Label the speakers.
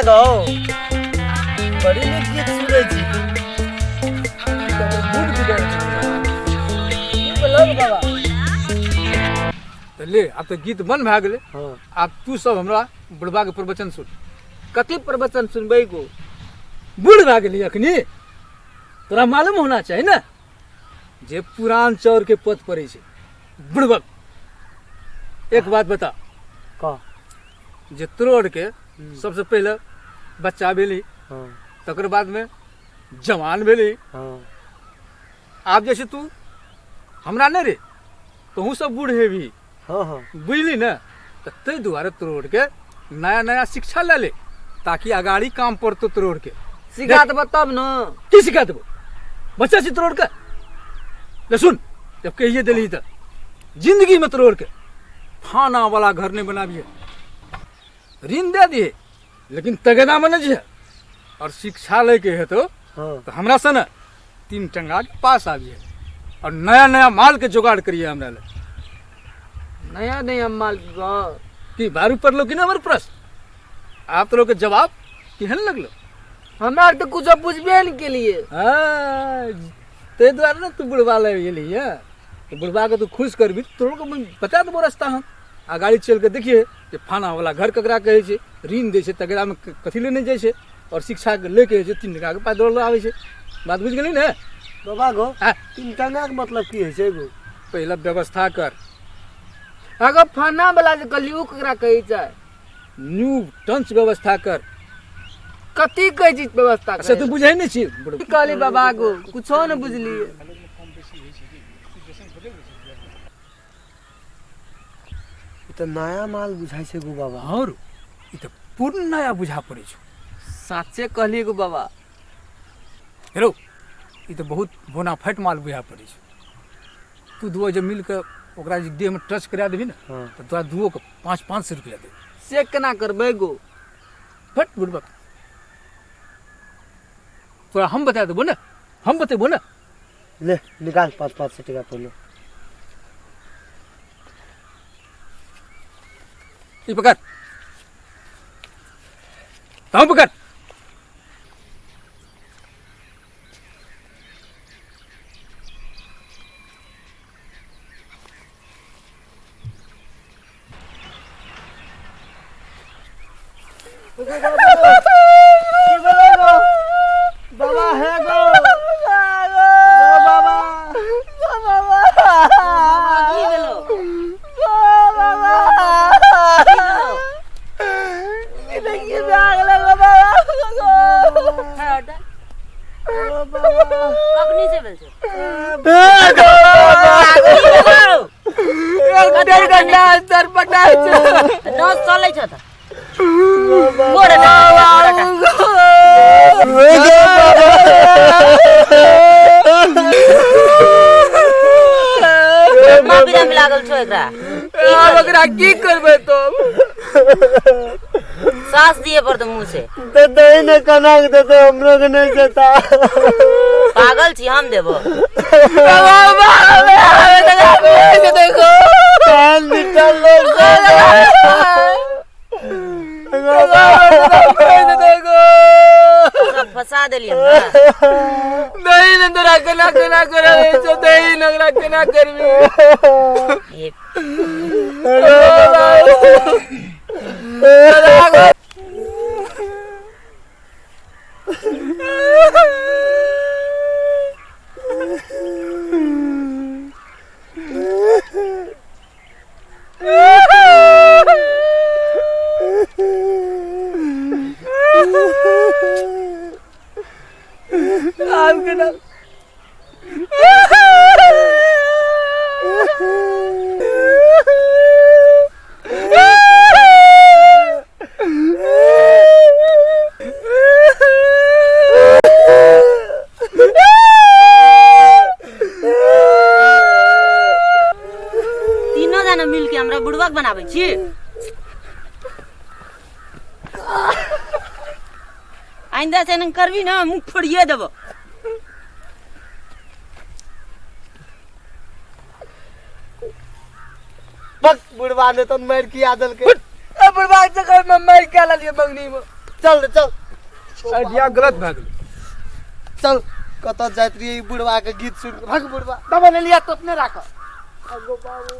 Speaker 1: गो, बड़ी नीक गीत सुनै छी। मूड बिगड़ गेल। की बोलौ बाबा?
Speaker 2: तऽ ले, आब तऽ गीत बंद भए गेलै।
Speaker 1: हाँ।
Speaker 2: आब तू सब हमरा बुढ़बा के प्रवचन सुन।
Speaker 1: कथी प्रवचन सुनबै गो?
Speaker 2: बूढ़ भए गेली अखनी, तोरा मालूम होना चाही ने जे पुरान चाउर के पत पड़ै छै। बुढ़बक, एक बात बता।
Speaker 1: का?
Speaker 2: जे तोड़ के सबसे पहले बच्चा भेली, तकर बाद में जवान भेली। आब जैसे तू हमरा नहीं रे, तोहू सब बूढ़ हेबी।
Speaker 1: हाँ हाँ।
Speaker 2: बुझली ने? तऽ ताहि दुआरे तोड़ के नया नया शिक्षा ले ले, ताकि अगाड़ी काम पड़तो तोड़ के।
Speaker 1: सिखा देबो तब न।
Speaker 2: की सिखा देबो? बच्चा छी तोड़ के। ले सुन, जब कहिए देली तऽ जिंदगी में तोड़ के खाना वाला घर नहीं बनाबिए, ऋण दे दिए लेकिन तगेदा में नहीं है। और शिक्षा लेके है तो तो हमरा से न 3 टंगा के पास आबिए और नया नया माल के जुगाड़ करिए हमरा ले।
Speaker 1: नया नया माल गो?
Speaker 2: की बारू पड़लो कि ना हमर प्रश्न? आप तो लोग के जवाब केहन लगलो?
Speaker 1: हमरा तो कुछ बुझबे नहीं के लिए।
Speaker 2: हाँ, ते दुआरे ना तू बुढ़वा ले गेली है, तो बुढ़वा के तू खुश करबी, तोरो के बता देबो रास्ता हम। आ गाड़ी चल के देखिए जे फाना वाला घर ककरा कहै छै, ऋण दै छै तकरा में कथी ले नहीं जाइ छै, और शिक्षा के लेके जे 3 टका के पाइ दौड़ आबै छै। बात बुझि गेली ने?
Speaker 3: बाबा गो,
Speaker 2: हाँ।
Speaker 3: 3 टका के मतलब की होइ छै गो?
Speaker 2: पहले व्यवस्था कर।
Speaker 1: अगर फाना वाला जे कहली उ ककरा कहै छै?
Speaker 2: न्यू टंच व्यवस्था कर।
Speaker 1: कथी कहै छी व्यवस्था?
Speaker 2: अच्छा तू बुझै नहि छी?
Speaker 1: की कहली बाबा गो, कुछो ने बुझलियै।
Speaker 3: ई तऽ नया माल बुझाइ छै गो बाबा।
Speaker 2: और ई तऽ पूर्ण नया बुझा पड़ै छौ।
Speaker 1: साचे कहलियै गो बाबा।
Speaker 2: हेलो, ई तऽ बहुत बोनाफाइट माल बुझा पड़ै छौ। तू दुओ जे मिल के ओकरा जे देह में टच करा देबही ने, तऽ तोरा दुओ के 5-5 सौ रुपया देबौ।
Speaker 1: से केना करबै गो?
Speaker 2: फट बुड़बक, तोरा हम बता देबो ने, हम बतेबो ने।
Speaker 3: ले निकाल 5-5 सौ टका पहले।
Speaker 2: ई पकड़, तू पकड़।
Speaker 3: बाबा है गो, बाबा।
Speaker 4: की भेलो? कखनी से भेल छै?
Speaker 1: 1.5 घंटा सर पटाइ छै।
Speaker 4: नस चलै छ त मोड़ हटा, मोड़ हटा। केतना बिरामी लागल छौ एकरा?
Speaker 1: आब ओकरा की करबै तो?
Speaker 4: सास दिए पड़तो मुँह से।
Speaker 3: देते ने कना के देते, हमरो के नहीं देता।
Speaker 4: पागल छी हम देबो।
Speaker 1: देखो
Speaker 3: कान निकाल लो।
Speaker 4: सब फंसा देलियै हमरा।
Speaker 1: नहीं ने तोरा केना केना करे छौ, दही ने ओकरा केना करबी?
Speaker 4: ये
Speaker 1: आब केना?
Speaker 4: तीनों जना मिल के हमरा बुड़बक बनाबै छी। आइंदा से एना करबी ना मुँह फोड़िए देबो।
Speaker 3: पक बुढ़वा ने तो मार किया दल के।
Speaker 1: बुढ़वा के चक्कर में मार के ललिए मंगनी में।
Speaker 3: चल रे चल।
Speaker 2: आइडिया गलत भए गेलै।
Speaker 3: चल कतऽ जाइत रहियै ई बुढ़वा के गीत सुनि कऽ, भाग बुढ़वा।
Speaker 1: दबा ले लिया तो अपने राख।
Speaker 3: अगो बाबू।